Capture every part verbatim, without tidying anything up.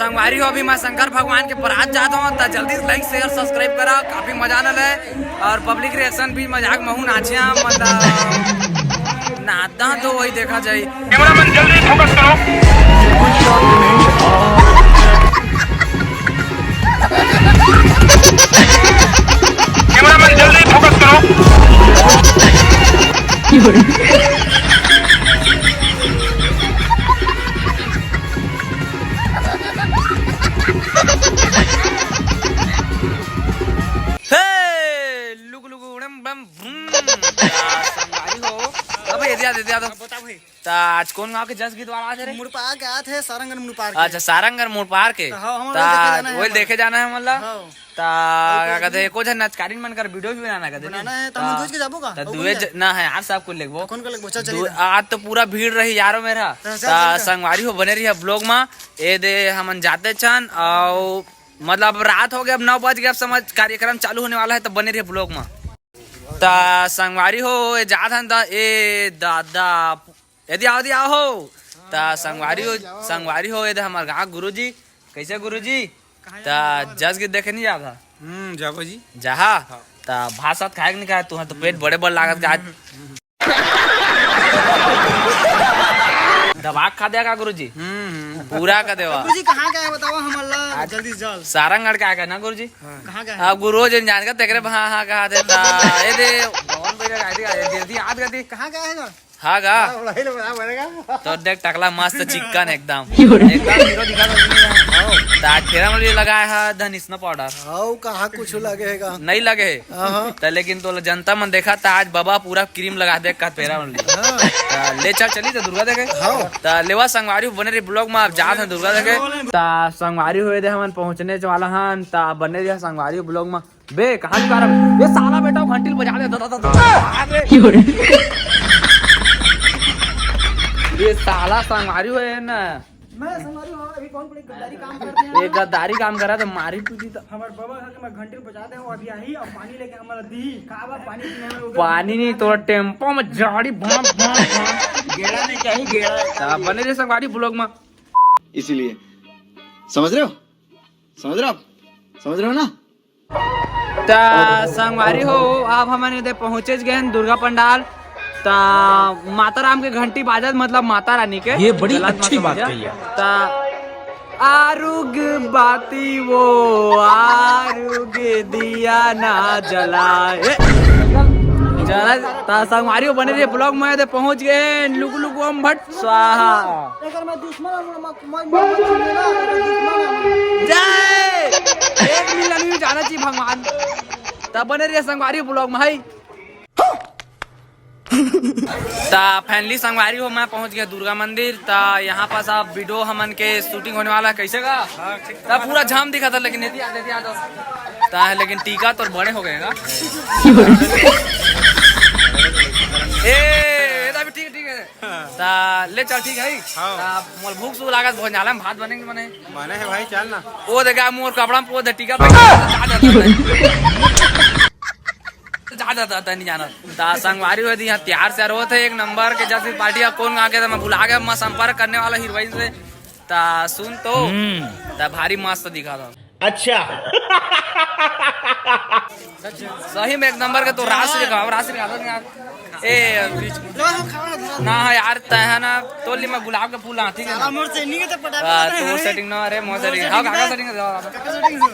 संगवारी हो, अभी मैं शंकर भगवान के बरात जात हूँ, त जल्दी like share subscribe करा, काफी मजा आने वाला है। और public reaction भी मजाक महू नाचिया, मतलब नादा तो वही देखा जाए। कैमरामैन जल्दी फोकस करो। कैमरामैन जल्दी फोकस करो। हे, लुक लुक उड़म बम भूम। आ, संगवारी हो। अब ये दिया, दे दिया तो। बता भाई। त आज कोन गांव के जस गीत वाला आज रे? मुड़पार के आत हे, सारंगन मुड़पार के। अच्छा, सारंगन मुड़पार के। त हाँ, हमन त वही देखे जाना है वही हमन ला। देखे जाना है हमन ला। हाँ। त का कहते, एको झन नचकारिन मन कर video भी बनाना कहते बनाना है, त हमन त दुइच के जाबो का? त अउ दुए कोन ज-, ना है यार, सब कुछ लेगबो। त कोन को लेगबो? चल, चल, दु-, चल। आज तो पूरा भीड़ रही यारो मेरा। त चल, त चल, चल। संगवारी हो बने रही vlog मा। ए दे हमन जाते चन, अउ मतलब रात हो गया, अब नौ बज गया, अब समझ कार्यक्रम चालू होने वाला है, त बने रही vlog मा। त संगवारी हो, ए जात हन त, ए दादा, यदि आओ, यदि आओ हो। त संगवारी हो, संगवारी हो, ए दे हमर गाँव गुरुजी। कैसे गुरुजी? त जस गीत देखे नहीं जात हा? हम्म, जाबो जी। जहा? हाँ। त भात साथ खाए के नहीं खाए? तुहर तो पेट बड़े बड़ लागत का। दबा के खा दिया का गुरुजी? हम्म, हम्म। पूरा का देवा। गुरुजी कहाँ का है बतावा हमन ला, आज जल्दी से जल्द। सारंगढ़ का है ना गुरुजी? हाँ। कहाँ का है? अब गुरु जन जान का तेकरे हाँ, हाँ, कहा देता। ए दे, कौन बोले का, ए दे, ए दे, याद कर दी। कहाँ का है ना? हाँ गा। हाँ, वही लोग बना बनेगा। तो देख टकला मस्त चिक्कन एकदम। एकदम हीरो दिखा था तुमने यार। हाँ। त आज फेरा में भी लगाया है धनिस ना पाउडर। हाँ, कहाँ कुछ लगे है गा? नहीं लगे है। हाँ, हाँ। त लेकिन तो जनता मन देखा त आज बाबा पूरा क्रीम लगा दे का फेरा में। हाँ। त ले चल चली त दुर्गा देखे। हाँ। त लेवा संगवारी बने रही vlog में, आप जात है दुर्गा देखे। त संगवारी हुए दे हमन पहुँचने वाला हन, त बने रही संगवारी vlog में। बे, कहाँ जा रहा है? ये साला बेटा घंटी बजा दे, दो, दो, दो, दो। अरे। ये साला संगवारी हो है ना? मैं संगवारी हूँ, अभी कौन बड़ी गद्दारी काम करते हैं? ये गद्दारी काम करा तो मारी पीटी तो। हमारे बाबा घर के मैं घंटी बजा दे हूँ, अभी आई और पानी लेके हमारा दी। का बा पानी पीने में? पानी नहीं, तोरा टेम्पो में जाड़ी भांप, भांप, भांप। गेड़ा नहीं चाहिए, गेड़ा। हाँ, बने रहे संगवारी vlog में। इसीलिए। समझ रहे हो? समझ रहे हो आप? समझ रहे हो ना? त संगवारी हो, अब हमन एदे पहुँचे गए हैं दुर्गा पंडाल। त माता राम के घंटी बाजत, मतलब माता रानी के। ये बड़ी गलत मत अच्छी बात समझिया। कही है। त आरुग बाती वो, आरुग दिया ना जलाए। जला, त संगवारी हो बने रहिए vlog में, एदे पहुँच गए हैं लुकु लुकु अम्भट स्वाहा। एकर मैं दुश्मन हूँ, मैं, मैं, मैं, मैं, मैं, मैं दुश्मन हूँ। जय। एक मिलियन view जाना चाहिए भगवान। तब बने रहिए संगवारी vlog में, है। त finally संगवारी हो, मैं पहुंच गया दुर्गा मंदिर। त यहाँ पास आप video हमन के shooting होने वाला है, कैसे का? हाँ, ठीक। त पूरा जाम दिखा था, लेकिन एती आ, एती आ जाओ। त लेकिन टीका तो बड़े हो गए ना। ए, ए, अभी ठीक, ठीक है। त ले चल, ठीक है। हाँ। त मोल भूख सू लागत, भोजनालय में भात बने कि बने? बने है भाई, चल ना। ओ देखा, मोर कपड़ा में पोत दे, टीका पे जा जाता है। जा जाता है, नहीं जाना। त संगवारी हो दी, यहाँ तैयार से रोत है, एक नंबर के जैसे पार्टी का कौन गा के था, मैं भुला गया, मैं संपर्क करने वाला हीरोइन से। त सुन तो, हम्म। त भारी मस्त दिखा था। अच्छा। सही में एक नंबर के तो रास दिखाओ, रास दिखा दो यार। ए, बीच में। ना यार, तय है ना, तो ले मैं गुलाब के फूल आती है ना। साला मोर setting है तो पटा आ, पटा तो है। Setting ना, अरे, मोर मोर setting। Setting हाँ, ना। काका setting है, काका setting है।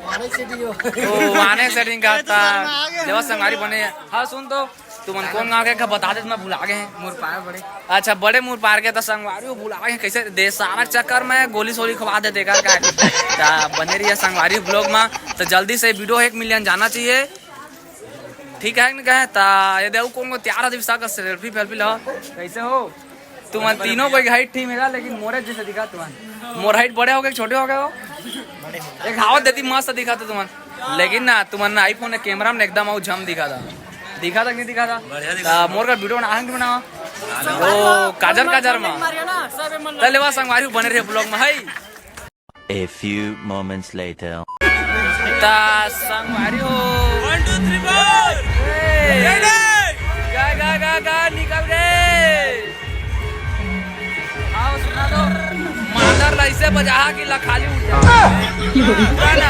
मानिक setting हो। ओ, मानिक setting का ये तो था। शर्मा आ गया। देवा संगवारी बने। हाँ, सुन तो, तुमन कौन गाँव के, का बता दे, मैं भुला गए हैं। मोर पार बड़े। अच्छा, बड़े मोर पार के त संगवारी हो भुला गए, कैसे दे सारा चक्कर में गोली सोली खवा देते कर का। त बने रहिए संगवारी vlog में, त जल्दी से video एक मिलियन जाना चाहिए। ठीक है ना, कहे त ये देखो कौन को तैयार है, दिवसा का selfie फेल्फी लो। कैसे हो? तुमन तीनों कोई height ठीक मेरा, लेकिन मोरे जैसे दिखा तुमन। मोर height बड़े हो गए, छोटे हो गए हो? एक हावत देती मस्त दिखा था तुमन। लेकिन ना, तुमन ना iPhone ने camera में एकदम आऊ झम दिखा था। दिखा था कि नहीं दिखा था? बढ़िया दिखा त मोर का video बना, हम बनावा। ओ, काजर, काजर मा। त लेवा संगवारी बने रहे vlog में, है। A few moments later। त संगवारी हो। One, two, three, four। ए। Ready? गा, गा, गा, गा, निकल गए। आओ, सुना दो। मादर ला इसे बजा के ला खाली उठ जा। पूरा ना,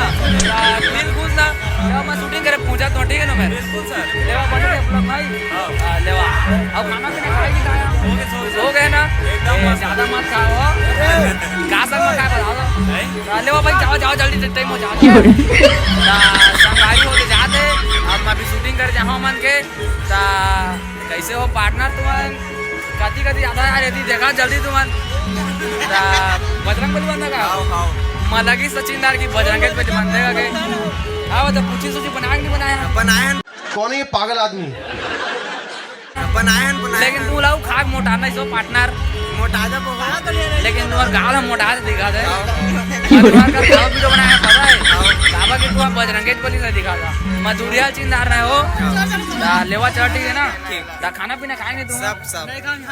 आ, दिल खुश ना। जब मैं शूटिंग करे पहुंचा तो ठीक है ना मैं? बिल्कुल सर। लेवा बने रे अपना भाई। हाँ। आ, लेवा। अब खाना पीना खाए कि खाया? हो गए, हो गए। हो गए ना? एकदम ए, मस्त। ज्यादा मत खाओ। का संग में खाए बता दो। नहीं। आ, लेवा भाई, जाओ, जाओ, जल्दी से टाइम हो जाओ। हाँ, संगवारी हो के जाते। अब मैं अभी शूटिंग कर जाऊँ मन के। ता कैसे हो पार्टनर तुमन? कति कति जाता यार, यदि देखा जल्दी तुमन। ता बजरंग बली बनना का? आओ, आओ। मलगी सचिन दार की बजरंग बली बनने का के? आओ, तो पूछी सूची बनाया कि नहीं बनाया? बनाया न। कौन है ये पागल आदमी? बनाया न, बनाया लेकिन न। तू लाऊ खाक मोटा नहीं सो पार्टनर। मोटा जा बहुत। लेकिन तुम्हार गाल हम मोटा से दिखा दे। आओ। और तुम्हार का गाल वीडियो बनाया पता है? आओ। बाबा की तू बजरंग बली से दिखा था। मजूरिया चिंदार रहे हो। ता लेवा चल ठीक है ना? ठीक। ता खाना पीना खाएंगे तुम? सब, सब।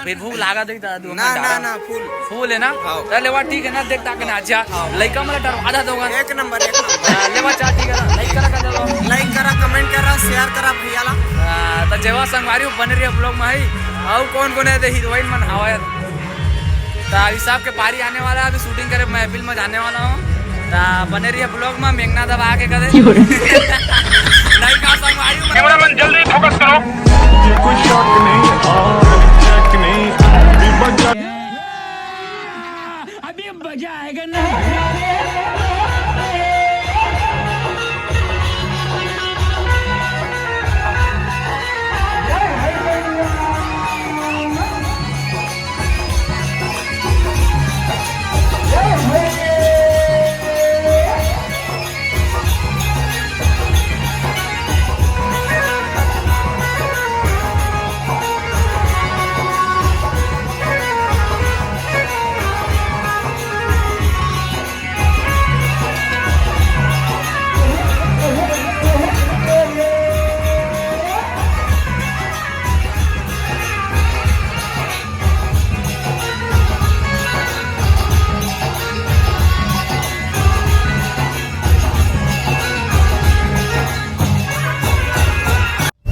फिर भूख लागा दे ता तू ना, ना, ना, फुल। फुल है ना? हाँ। चल लेवा ठीक है ना, देख ताके ना अच्छा। हाँ। लइका मला डरवा दा दोगन। एक नंबर, एक नंबर। हाँ, लेवा चल ठीक है ना, लाइक करा कर दो। लाइक करा, कमेंट करा, शेयर करा भैया ला। हाँ, तो जेवा संगवारी बने रहिए ब्लॉग में ही। और कौन कौन है तो हीरोइन मन हवा है। तो अभी सबके पारी आने वाला है, अभी शूटिंग करे महफिल में जाने वाला हूँ। ता बने रहिए ब्लॉग में, मेघना दबा के कदे। नहीं का संगवारी में। कैमरामैन जल्दी फोकस करो। ये कोई शॉट नहीं और चेक नहीं, अभी बचा। अभी मजा आएगा ना।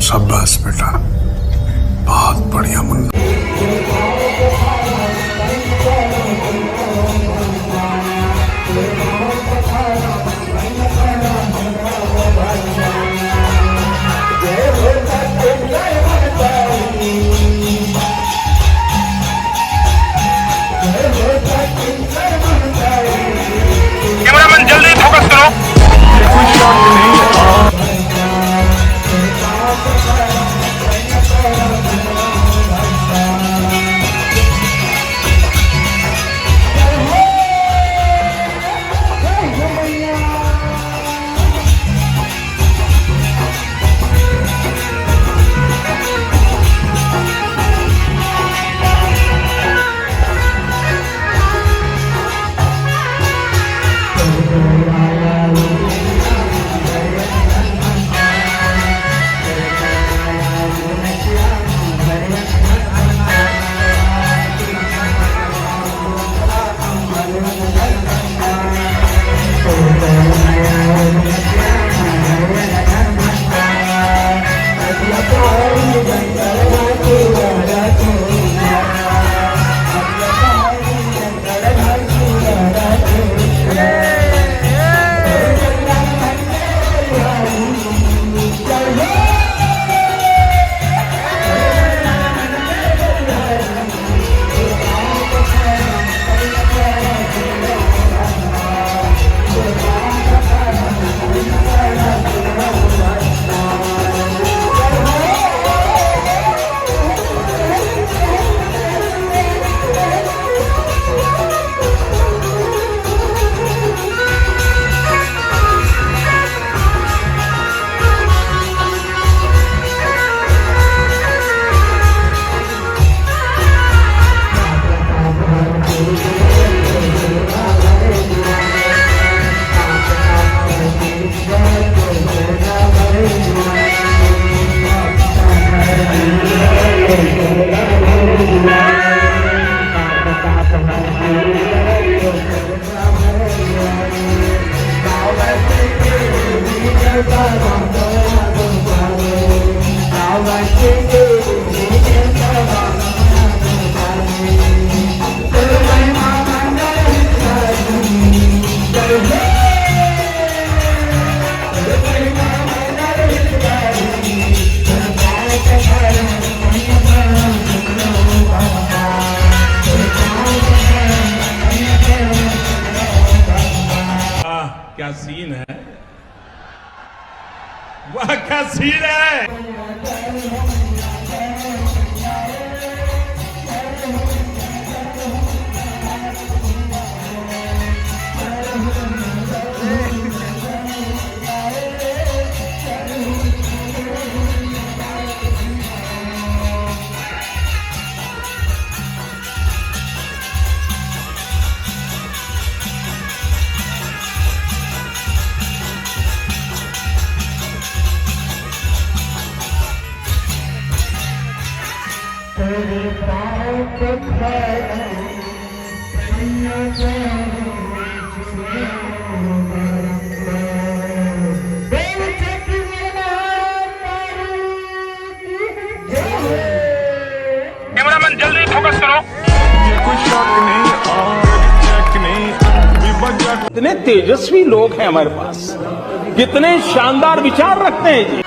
शाबाश बेटा, बहुत बढ़िया मुन्ना। कैमरामैन जल्दी फोकस करो। का सीन है। तेरे पाँव पे खड़ा हूँ, सैया जान। कैमरामैन, जल्दी फोकस करो। इतने तेजस्वी लोग हैं हमारे पास, कितने शानदार विचार रखते हैं जी।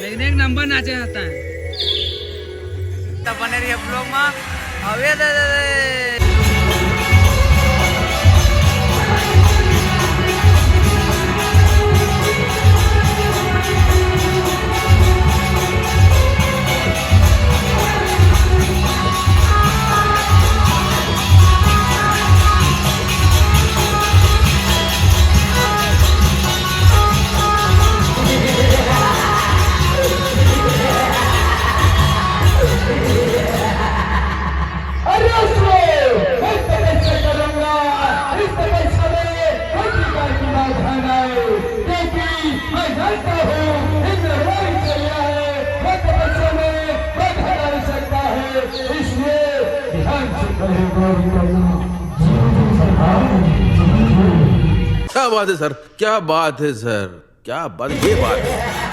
लेकिन एक नंबर नाचे रहता है। तब बने रहिए vlog में। अबे दे, दे, दे। अरे उसको, मैं तपस्या करूंगा, इस तपस्या में कोई प्रकार की बाधा ना आए, क्योंकि मैं जानता हूँ, इंद्र वही चल रहा है, वो तपस्या में बाधा डाल सकता है, इसलिए ध्यान से खड़े गौरी कन्या। क्या बात है सर, क्या बात है सर, क्या बात, ये बात है।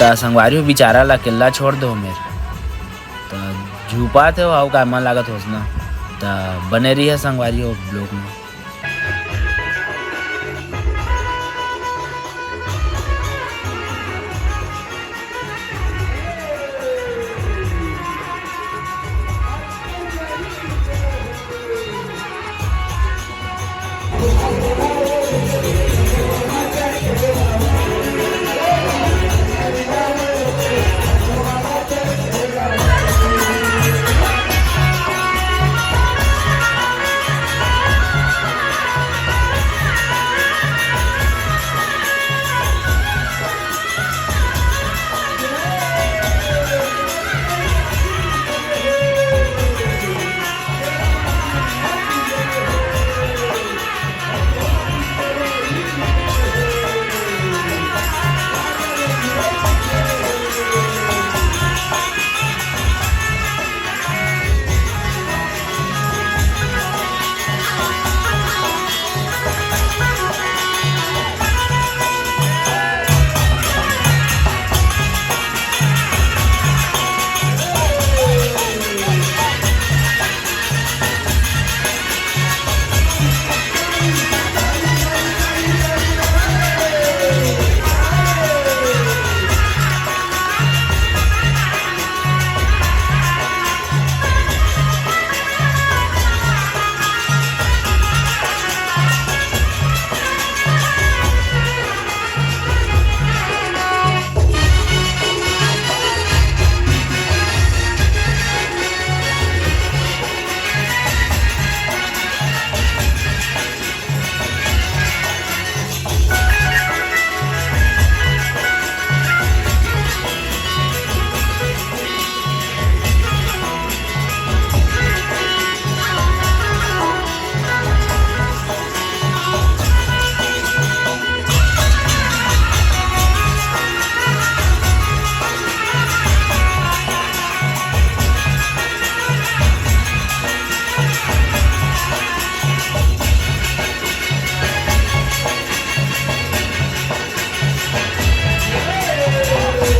त संगवारी हो, बिचारा ला अकेल्ला छोड़ दो मेर। त झूपात हे, अउ का मन लागत होस ना। त बने रहिए संगवारी हो vlog में।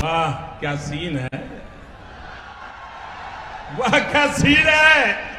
वाह, क्या सीन है। वाह, क्या सीन है।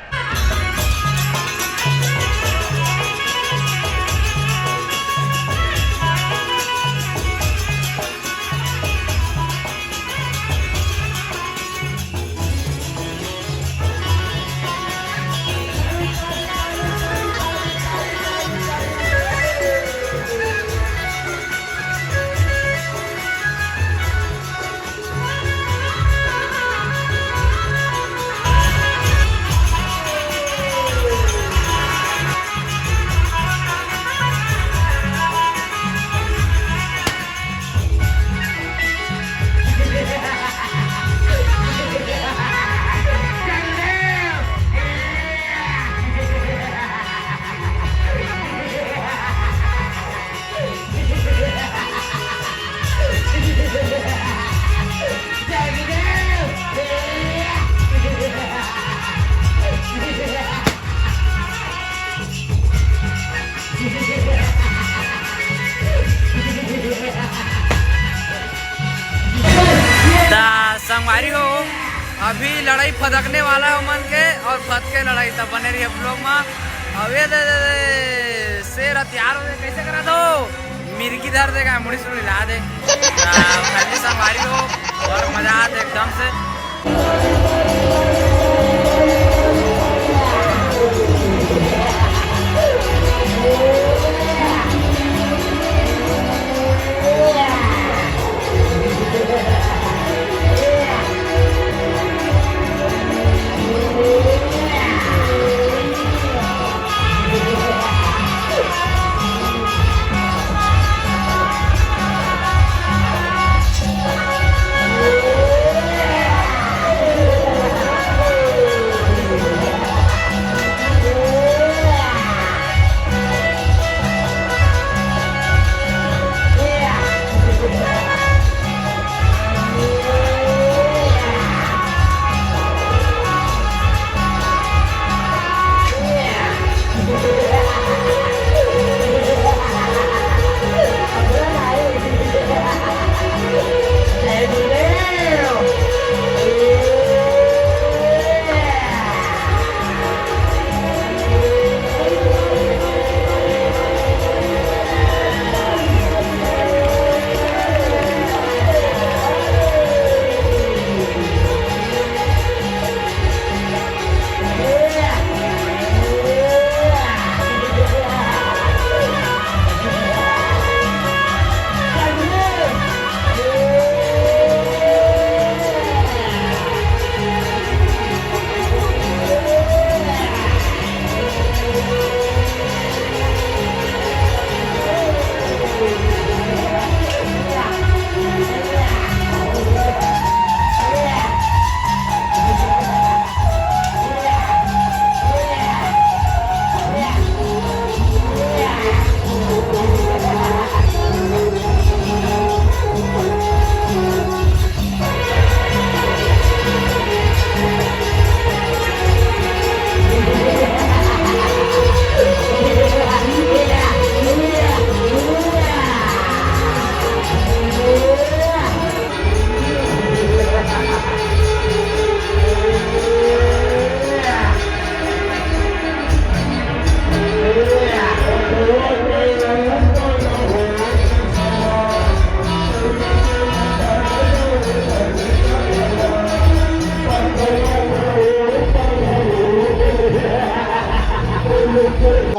त संगवारी हो, अभी लड़ाई फदकने वाला है ओमन के, और फदके लड़ाई, त बने रहिए vlog में। अब ये दे, दे, दे, शेर हथियार हो, कैसे करा दो, मिर्गी धर देगा, मुड़ी सुड़ी ला दे। त फैमिली संगवारी हो, और मजा आते एकदम से।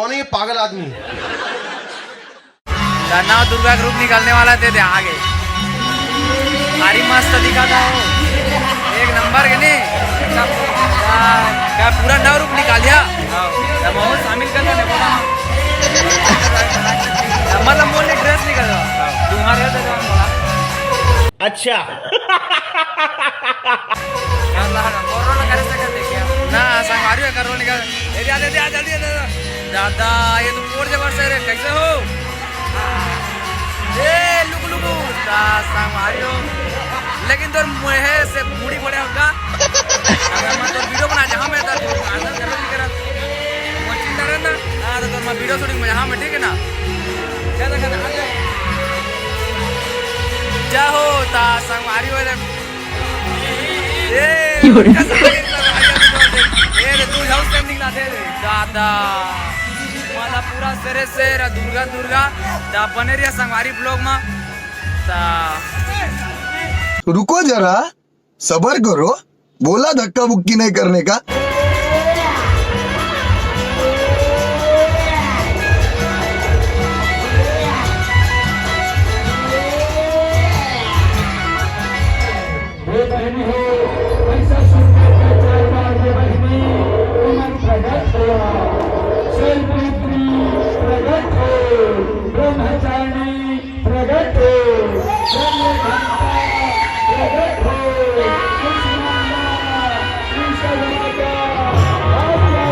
नहीं, पागल आदमी। नवदुर्गा के रूप निकालने वाला थे, दे आगे। भारी मस्त दिखा था वो। एक नंबर के नहीं, एकदम, क्या, क्या पूरा नव रूप निकाल दिया। हाँ। तो बहुत शामिल कर देने बोला। मतलब मोर ले ड्रेस निकल रहा। तुम्हारे तो जो बोला। अच्छा। अल्लाह ना, मोर रोल करे सकते क्या? ना, संगवारी का रोल निकाल। ए, दे, दे, दे, जल्दी, जल्दी, जल्दी। दादा, ये तो मोर जबर से रे, कैसे हो? ए, लुकु, लुकु, ता संगवारी हो। लेकिन तोर मुहे से मुड़ी बड़े होगा। अगर मैं तो वीडियो बना, जहाँ मैं था, तो आदर करो, नहीं करा। वो चिंता रहना। हाँ, तो तोर मैं वीडियो शूटिंग में, यहाँ में, ठीक है ना? ज्यादा करना, आगे। जा हो, ता संगवारी हो रे। ए, क्यों रे? ए, तू जाओ, स्टैंडिंग ला दे रे। दादा। वाला पूरा सरे से रा दुर्गा दुर्गा। ता बने रिया संगवारी ब्लॉग मा। ता रुको जरा, सबर करो, बोला धक्का बुक्की नहीं करने का। हे बहिनी हो, महिषासुर के अत्याचार बार हे बहिनी, उमर प्रगट होया, शैलपुत्री प्रगट हो, ब्रह्मचारिणी प्रगट हो, ब्रह्मघंटा प्रगट हो, कुष्मांडा कृष्ण राजा आप आई।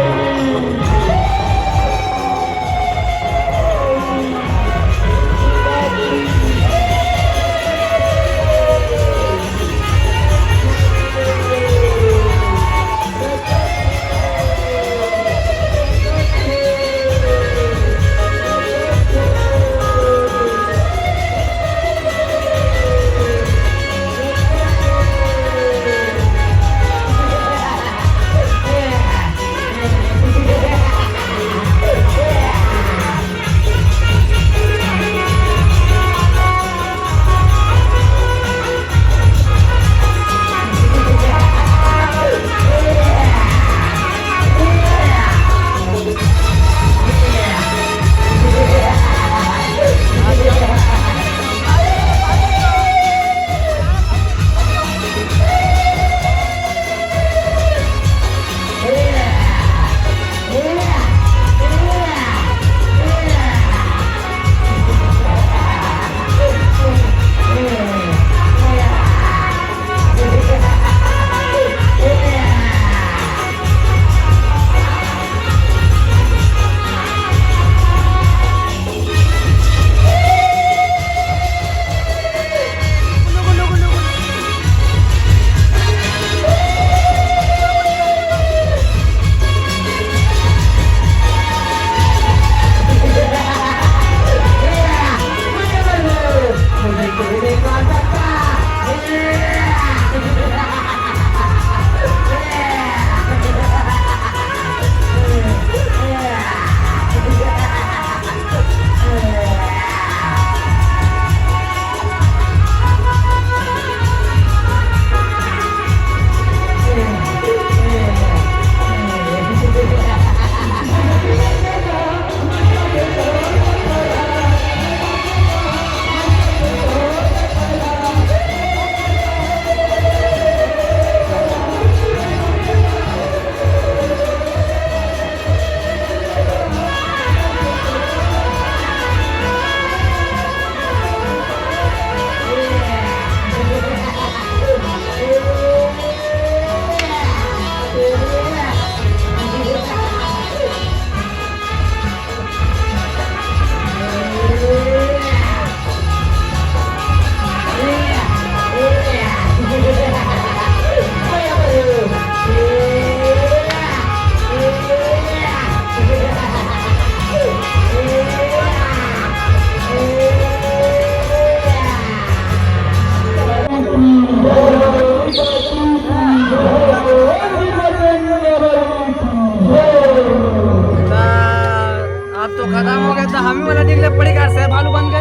अब तो खत्म हो गया, तो हम ही वाला निकले पड़ी कार से भालू बन के।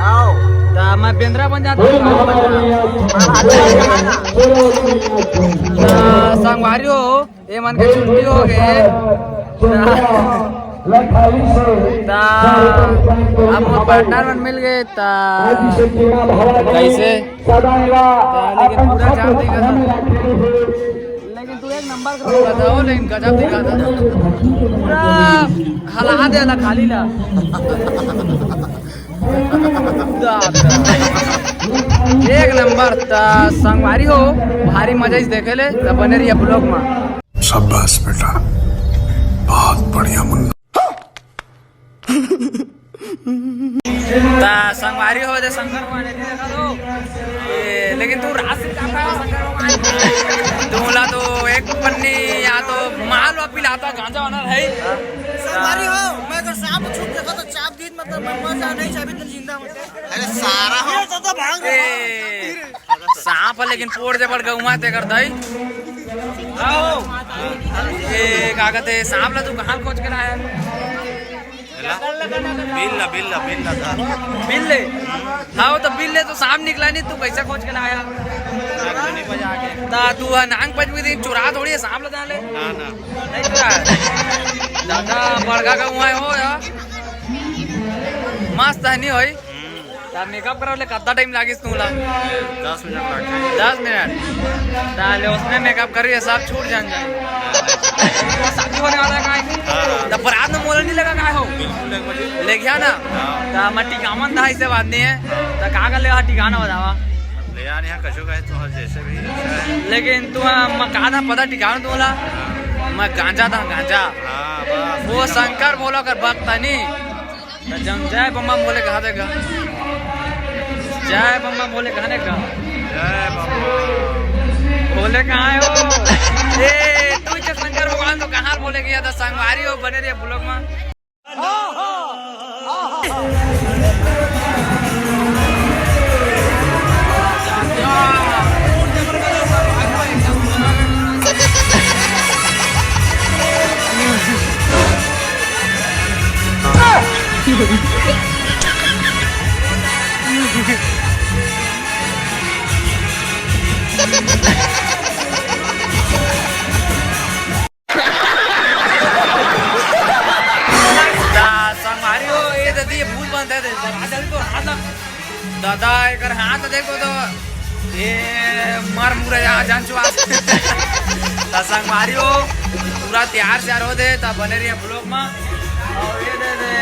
आओ। तो मैं बेंद्रा बन जाता हूँ, भालू बन जाता। तो संगवारी हो, ये मन के छुट्टी हो गए। ता अब वो पार्टनर मन मिल गए, ता कैसे? ता लेकिन पूरा जाम दिखा था। लेकिन तू एक नंबर का बताओ, लेकिन गजब दिखा था। पूरा हला दे ना खाली ला। एक नंबर। ता संगवारी हो, भारी मजा इस देखे ले, ता बने रहिए ब्लॉग में। शाबाश बेटा, बहुत बढ़िया मुन्ना। ता संगवारी हो दे शंकर भगवान, ये देखा तो। ये, लेकिन तू रात से क्या खाया शंकर भगवान? तू ला तो एक पन्नी या तो माल वा पिलाता, गांजा वाला है। संगवारी हो, मैं अगर सांप छू देखा तो चाप दी, मतलब मैं मर जा नहीं चाबी तो जिंदा होते। अरे सारा हो। ये तो, तो भाग रहा है। ए, सांप है लेकिन पोड़ जबर गौवा ते कर दई। आओ। ये का कहते हैं, सांप ला तू कहाँ खोज के लाया? बिल ला, बिल ला, बिल ला था। बिल ले। हाँ, वो तो बिल ले तो सांप निकला नहीं, तू कैसे खोज के लाया? नागमणि बजा के। ता तू है नांग पंचमी दिन चुरा थोड़ी है, सांप ला जान ले। ना, ना। नहीं चुरा है। दादा बड़का का हुआ है हो यार। मस्त है नहीं होई। हम्म। यार मेकअप करावे ले कत्ता टाइम लागिस तू ला? दस मिनट लग गए। दस मिनट। ताले उसने मेकअप करी है, सब छूट जान जाए। वो शादी होने वाला है कहाँ? हाँ, हाँ। तब बारात में मोला नहीं लगा कहाँ हो? बिल्कुल एक बजे। ले गया ना? हाँ। तो मैं टिकावन था, इससे बात नहीं है। तो कहाँ कर ले टिकाना बतावा? ले यार, यहाँ कशो का है तो जैसे भी अच्छा है। लेकिन तू, हाँ, मैं कहा था पता टिकाना तू बोला? हाँ। मैं गांजा था, गांजा। हाँ, बस। वो शंकर भोला कर भक्त था नहीं। त जम जय बम बम भोले कहा देगा। जय बम बम भोले कहा देगा। जय बम बम। भोले कहाँ है वो? ए, तू इच्छा शंकर भगवान तो कहाँ भोले गया था? संगवारी हो, बने रहिए ब्लॉग में। दा, संगवारी हो, ये दे दिए भूत बनते थे। दा, जल्दी तो हाथ ला। दादा, एकर हाथ देखो तो, ये मार मुरा यहाँ जान चुआ। दा, संगवारी हो, पूरा तैयार श्यार हो दे, ता बने रहिए ब्लॉग में। और ये दे दे,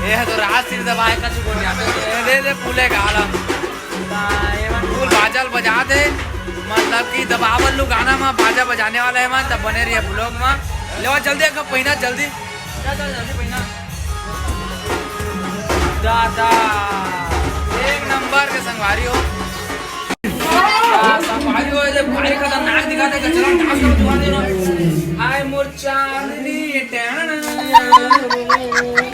ये है तो राज सिर दबाए का चुको नहीं आते। ये दे दे पूले का आलम। ता एमन फुल बाजा ल बजात हे, मतलब कि दबावल लू गाना म बाजा बजाने वाला हे मन, त बने रहिए ब्लॉग म। लेवा जल्दी एक पहिना जल्दी। जा, जा, जल्दी पहिना। दादा, एक नंबर के संगवारी हो। आ, संगवारी हो, ये भारी खतरनाक दिखा दे, चला डांस करो, दिखा दे ना। हाय मोर चांदनी टहन।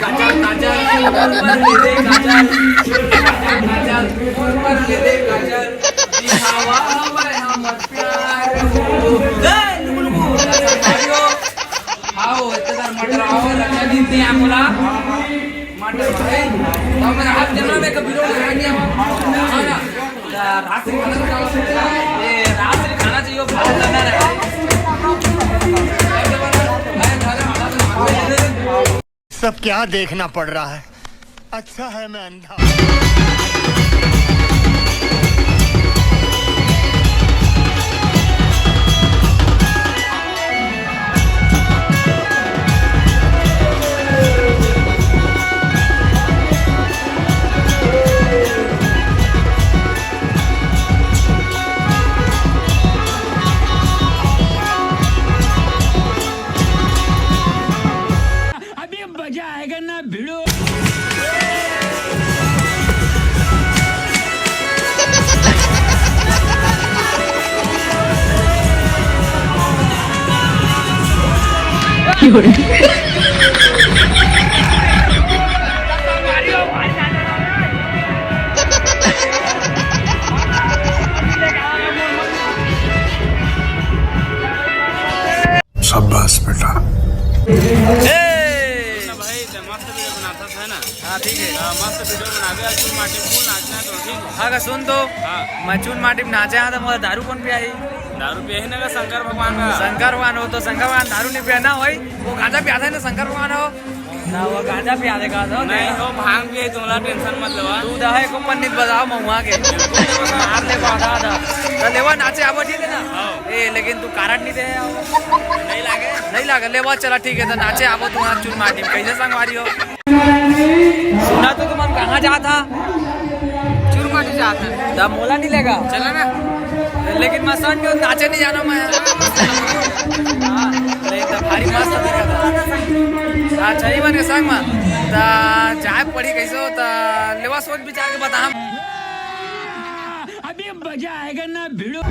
काजल, काजल, ऊपर ले दे काजल। काजल, काजल, ऊपर ले दे काजल। दिखावा हवे हमर प्यार हो। ए, लुकु, लुकु, भाइयों। आओ, इतने सारे मटर आओ, लगा दी थी यहाँ बोला। मटर भाई, तो मेरा हाथ जमा में कभी रोक लगा दिया। हाँ ना? रात्रि खाना तो, ए, रात्रि खाना चाहिए, बहुत लगा रहे। सब क्या देखना पड़ रहा है? अच्छा है मैं अंधा। अभी मजा आएगा ना भिड़ो। शाबाश बेटा। ए! ना भाई, ते मस्त वीडियो बनाता था ना। हाँ, ठीक है। हाँ, मस्त वीडियो बनावे, आज चून माटी फुल नाचना है तो, ठीक है? हाँ, का सुन तो। हाँ। मैं चून माटी में नाचे हाँ, तो मोला दारू कौन पियाही? दारू पियाही ना का शंकर भगवान का। शंकर भगवान हो तो शंकर भगवान दारू नहीं पिया ना होई, वो गांजा पियाथे ना शंकर भगवान हो। ना, वो गांजा पिया दे, गांजा नहीं, वो भांग पिए, तुमला टेंशन मत लेवा। तू दहा एको पन्नी बजाओ महुआ के। मार ले आधा आधा। तो लेवा नाचे आवा, ठीक है ना? हाँ। ए, लेकिन तू कारड नहीं दे। नहीं लागे? नहीं लागे, लेवा चला, ठीक है, तो नाचे आवा, तू हाथ चुन माटी। कैसे संगवारी हो? सुना तो तुमन कहाँ जात हा? चुरमाटी जात हा। त मोला नहीं लेगा? चला ना। लेकिन मैं सन के नाचे नहीं जाना मैं। हाँ, नहीं तो भारी मस्त दिखा था। अच्छा, ही मन के संग में। त जाए पड़ी कैसे हो? त लेवा सोच विचार के बता हम। अभी मजा आएगा ना भिड़ो।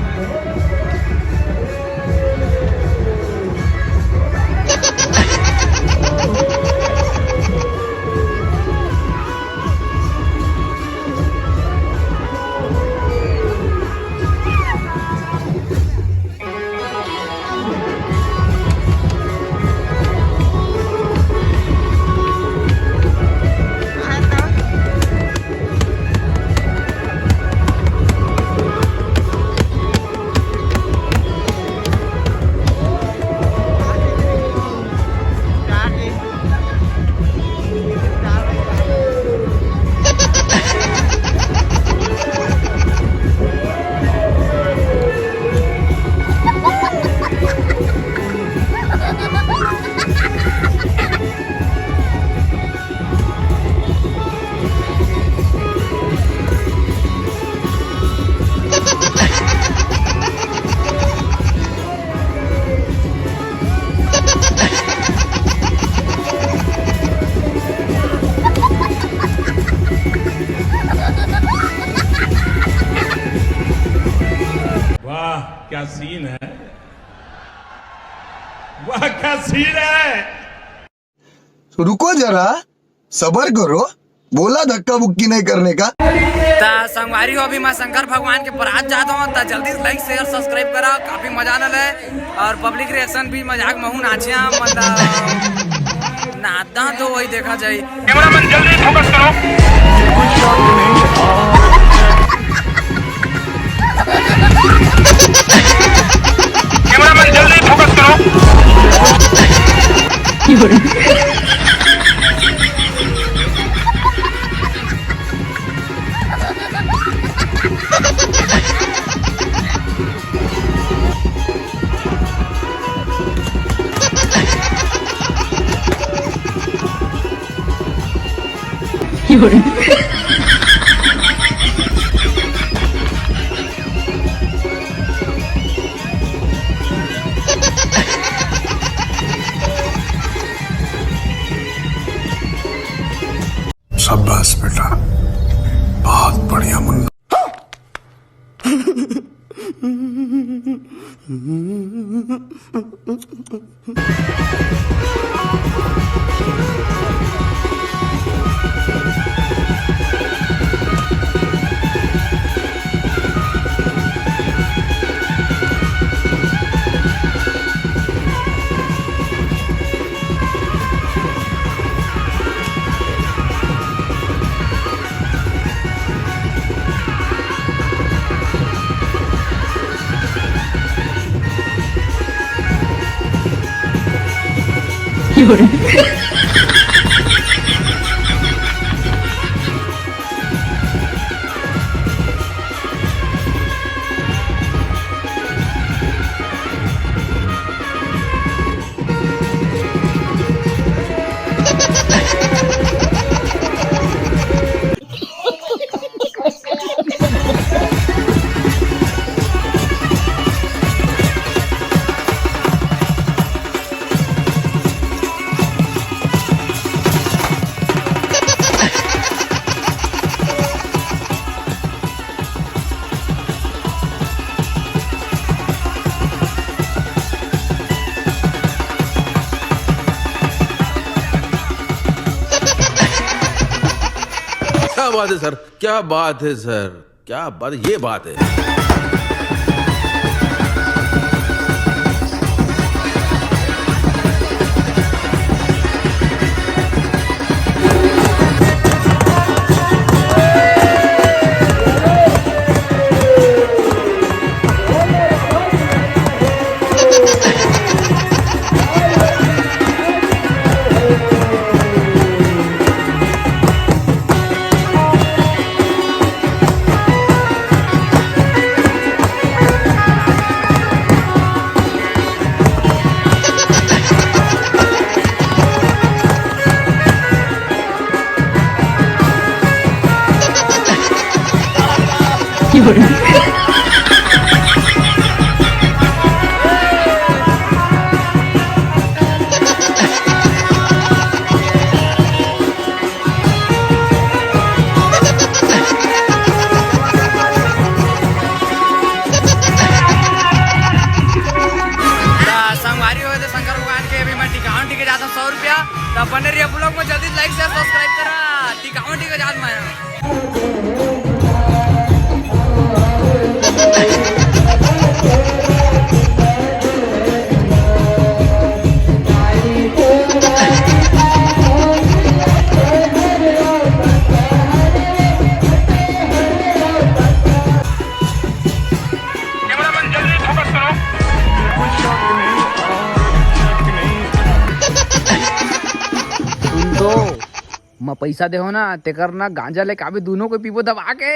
वाह, क्या सीन है, वाह, क्या सीन है। रुको जरा, सबर करो, बोला धक्का बुक्की नहीं करने का। त संगवारी हो, अभी मैं शंकर भगवान के बरात जात हूँ, त जल्दी like, share, subscribe करा, काफी मजा आने वाला है। और public reaction भी मजाक महू नाचिया, मतलब नाचता तो वही देखा जाए। कैमरामैन जल्दी फोकस करो। कैमरामैन जल्दी फोकस करो। शाबाश बेटा, बहुत बढ़िया मुन्ना। क्या बात है सर, क्या बात है सर, क्या बात, ये बात है। बने रहिए vlog में, जल्दी like share subscribe करा। ठीक है, ठीक है, जात माया। सुन तो, मैं पैसा देहो ना, तेकर ना गांजा लेके आबे, दोनों को पीबो दबा के।